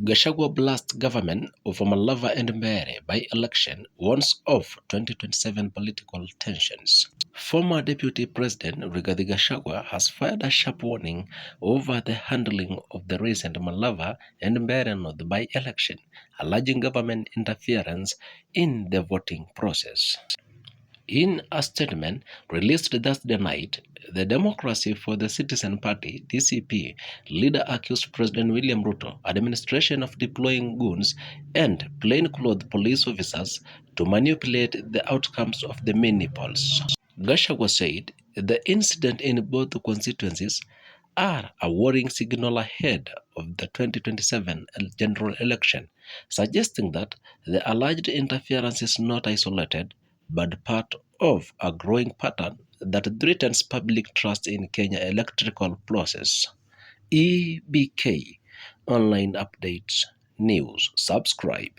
Gachagua blasts government of Malava and Mbeere by election, warns of 2027 political tensions. Former Deputy President Rigathi Gachagua has fired a sharp warning over the handling of the recent Malava and Mbeere North by-election, alleging government interference in the voting process. In a statement released Thursday night, the Democracy for the Citizen Party (DCP) leader accused President William Ruto administration of deploying goons and plainclothes police officers to manipulate the outcomes of the mini polls. Gachagua said the incident in both constituencies are a worrying signal ahead of the 2027 general election, suggesting that the alleged interference is not isolated but part of a growing pattern that threatens public trust in Kenya electoral process. EBK Online Updates News. Subscribe.